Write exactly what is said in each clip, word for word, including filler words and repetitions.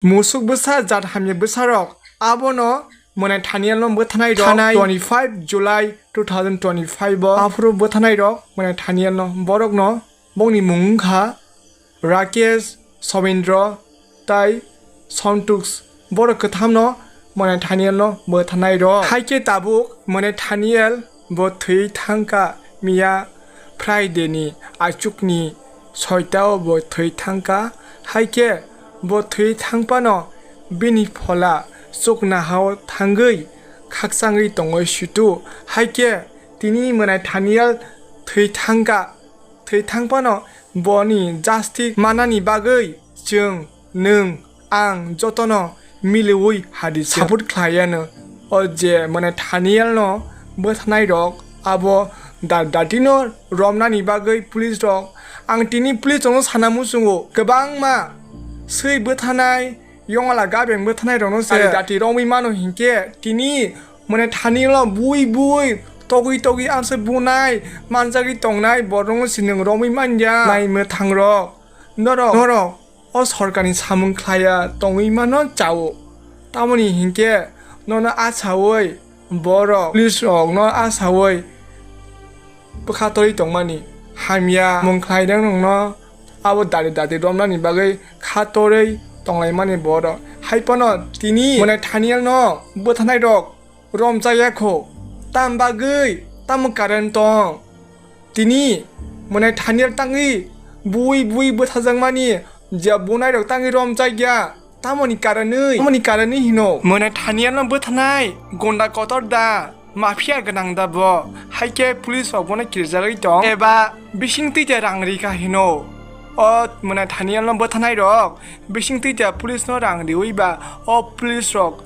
Musuk bwsa jat hamya bwsarok abono mwnai Thaniel no bwthanai rok thanai twenty-five July two thousand twenty-five o aphuru bwthanai rok mwnai Thaniel no borok no bongni mung wngkha Rakesh, Somindro tai Sontuks borok kwthamno mwnai Thaniel no bwthanai rok. Haikhe tabuk mwnai Thaniel bo thwi thangkha miya Friday ni achukni soita o bo thwi thangkha. Haikhe bo thwi thangphano bini phola chuknahao thangwi khakchangwi tongwi situ. Haikhe tini mwnai Thaniel thwi thangkha. Thwi thangphano boni justice manani bagwi chwng, nwng, ang jotono miliwi hadi support khlaiano. O je mwnai Thaniel no bwthanai rok abo da-, datino romnani bagwi police rok, ang tini police rokno sana muchungo kwbangma swi bwthanai yongla gabeng bwthanai rokno se dati romwi mano hinkhe tini mwnai Thaniel no bui bui togwi togwi amse bunai manjagwi tongnai borokno se nwng romwi manya nai mwthang rok norok norok o sorkarni samung khlaiya tongwi mano chao. Tamoni hinkhe nono achawi borok police rokno achawi bwkha torwi tongmani hamya mung khlainai nokno abo dati dati romnani bagwi kha torwi tonglaimani borok. Haiphano tini mwnai Thaniel no bwthanai rok romchaya kho tam bagwi tamo current tong. Tini mwnai Thaniel tangwi bui bui bwthajakmani je bunai rok tangwi romchakya. Tamoni karanwi, tamoni karanwi hino. Mwnai Thaniel no bwthanai gunda kotor da, mafia gwnang da bo. Haikhe police rok bono kirjagwi tong. Eba bising twi te rang rikha hino. O mwnai Thaniel no bwthanai rok bising twi te police no rang riwi ba o police rok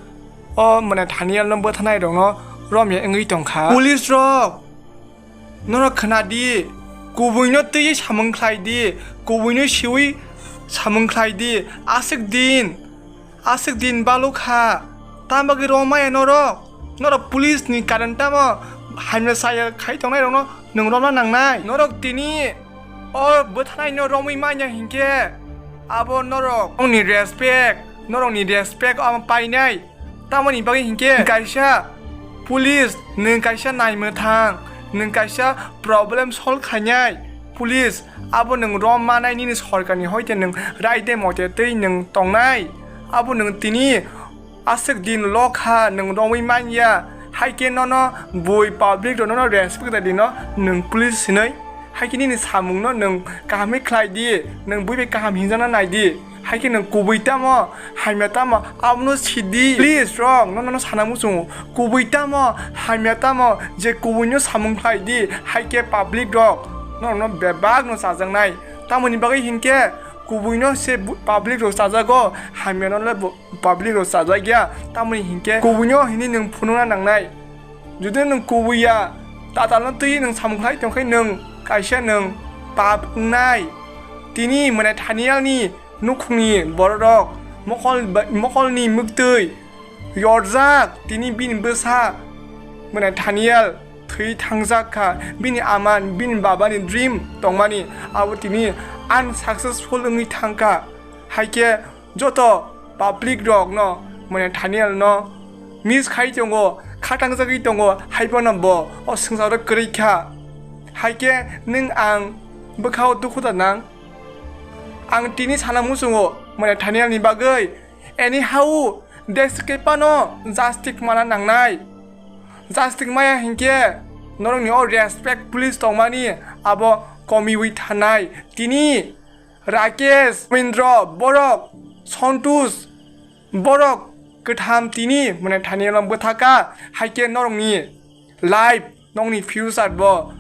o mwnai Thaniel no bwthanai rok no romya wngwi tongkha. Police rok Norok khna di, kubui no twiwi samung khlai di, kubui no siwi samung khlai di, aswk din, aswk din balukha, tamo bagwi romaya norok, norok police ni current tamo hamya saya khai tongnai rokno nwng romna nangnai, norok tini o bwthanai no romwi manya hinkhe abo norok nokni respect, norokni respect amo painai. Tamoni bagwi hinkhe kaisa police, nwng kaisa naimwthang, nwng kaisa problem solve khainai police, abo nwng rom manai nini sorkarni hoite nwng raide mote twi nwng tongnai, abo nwng tini aswk din lokha nwng romwi manya, haikhe nono bui public rok nono respect da dino nwng police hinwi, haikhe nini samungno nwng kahamwi khlai di, nwng bui bai kaham hinjakna nai di. Haikhe nwng kubui tamo, hamya tamo, abono sidi. Please rok, no, no, no sana muchungo. Kubui tamo, hamya tamo, je kubui no samung khlai di. Haikhe public rok, no, no, bebak no chajaknai. Tamoni bagwi hinkhe kubui no se bu-, public rok chajago, hamya no le bu-, public rok chajakya. Tamoni hinkhe kubui no hini nwng phunukna nangnai. Jodi nwng kubui ya, tatal no twi nwng samung khlai tongkhe nwng kaisa nwng pap wngnai. Tini mwnai Thaniel ni nukhungni bororok mokol ba-, mokolni mwktwi yorjak, tini bini bwsa mwnai Thaniel thwi thangjak kha, bini ama, bini babani dream tongmani abo tini unsuccessful wngwi thangkha. Haikhe joto public rokno mwnai Thaniel no miss khai tongo, khatangjagwi tongo, haiphano bo o swngcharo kwrwi kha. Haikhe nwng ang bwkhao dukhu da nang? Ang tini sana muchungo mwnai Thaniel ni bagwi. Anyhow, deswk phano justice mana nangnai. Justice maya hinkhe norokni o respect police tongmani abo komiwi thanai. Tini Rakesh, Indra, borok, Santosh, borok kwtham tini mwnai Thaniel no bwthaka, haikhe norokni life, nokni future bo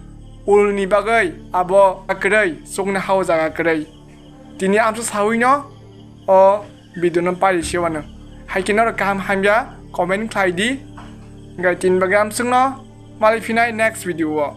ulni bagwi abo kwrwi, chukna hao jaga kwrwi. Tini amsa sawi no o video no pari se wano. Haikhe norok kaham hamya comment khlai di. Gai tin bagwi amswk no malai phinai next video o.